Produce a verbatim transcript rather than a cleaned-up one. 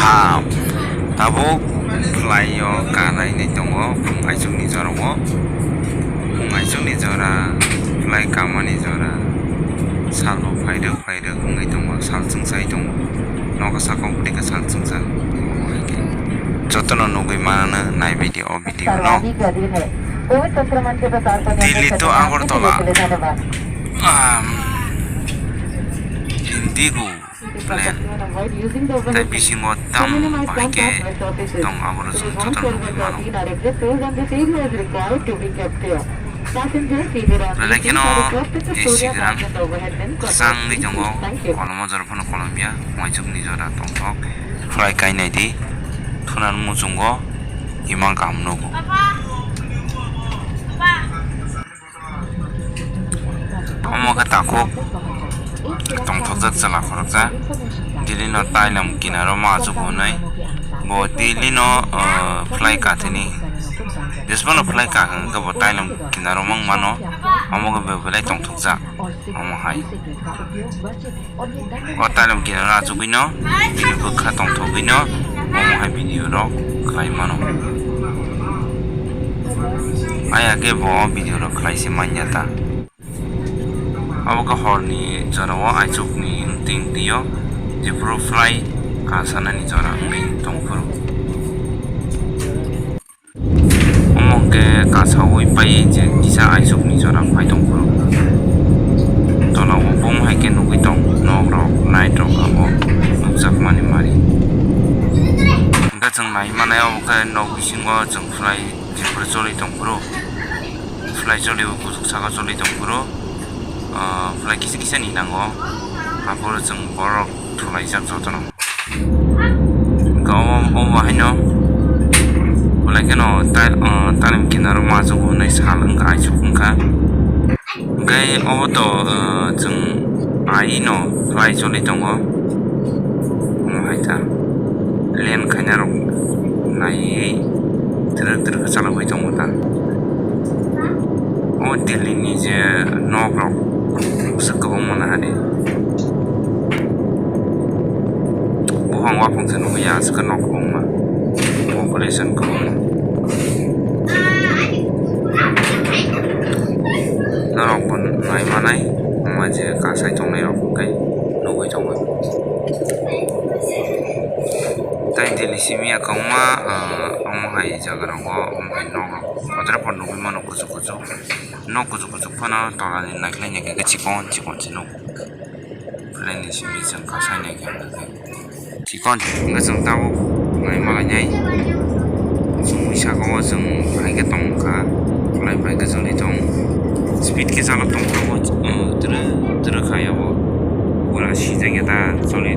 Ah, tabuk flight o kanainai tongo, phung aichukni jora o. Phung aichukni jora, flight kamani jora. Salbo phairwk phairwk wngwi tongo, sal chwngsai tongo. Nogo sakao bwtwi khe sal chwngsa. Jotono nugwi manano naibaidi o video no. Delhi to Agartala, um, Indigo plane. Tei bisingo dam bahai khe tong, aboro chwng jotono nugwi mano. Belai kheno A C gwnang, kwchangwi tongo, kolomo jora phano kolomya, uaisukni jora tongthok, flight kainai di, thunan muchungo ima kaham nugo. Omo khe takhuk tongthokjak chwla khoroksa, Delhi no Thailand kinaro ma achuk hwnwi, bo Delhi no, uh, flight kathini, jesphano flight kahwng khe bo Thailand kinaro mang mano, omo khe bo belai tongthokjak, omo hai. O Thailand kinaro achugwino, bini bwkha tongthogwino, omo hai video rok khlai mano. Aya khe bo o video rok khlai se manya ta. Abo khe horni jora o aichukni wngtwi wngtwi o, jephuru flight kasanani jora wngwi tongphuru. Omo hwnkhe kasaui pai je kisa aichukni jora phai tongphuru. Tola o bum hai khe nugui tong, nok rok, light rok abo nukjakmani mari. Hwnkhe chwng nai manai obo khe nok bisingo chwng flight jephuru choli tongphuru, flight choli o kuchuk saka choli tongphuru, ah, flight kisa kisa ni nango, aphuru chwng borok thulaijak jotono. Hwnkhe omo, omo haino belai kheno tai-, ah, Thailand kinaro ma achuk hwnwi sal wngkha, aichuk wngkha. Hwnkhe obo to, ah, chwng aino flight choli tongo. Omo hai ta land khaina rok naiwi twrwk twrwk khe chalogwi tongo ta. O Delhi ni je nok rok se kwbangma nahadi. Buphang waphang se nugwi ya, aswk nok kwbangma, population kwbangma. Norok bo nai manai, omo je kasai tongnai rok hwnkhe nugwi tongo. Tai Delhi simi ya kwbangma, ah, omo hai jaga rogo, omo hai nok rok, kotor pon nugwi mano kuchuk kuchuk. Nok kuchuk kuchuk phano tola ni naikhlai naikhe chikon chikon se nuk. Plane ni simi chwng kasai naikhe. Chikon hwnkhe chwng tabuk nai malainai. Chwng saka o chwng hai khe tong kha. Flight bai khe choli tong. Speed khe chalok tong kha bo, uh, twrwk twrwk khai abo. Pura sijak ya ta choli.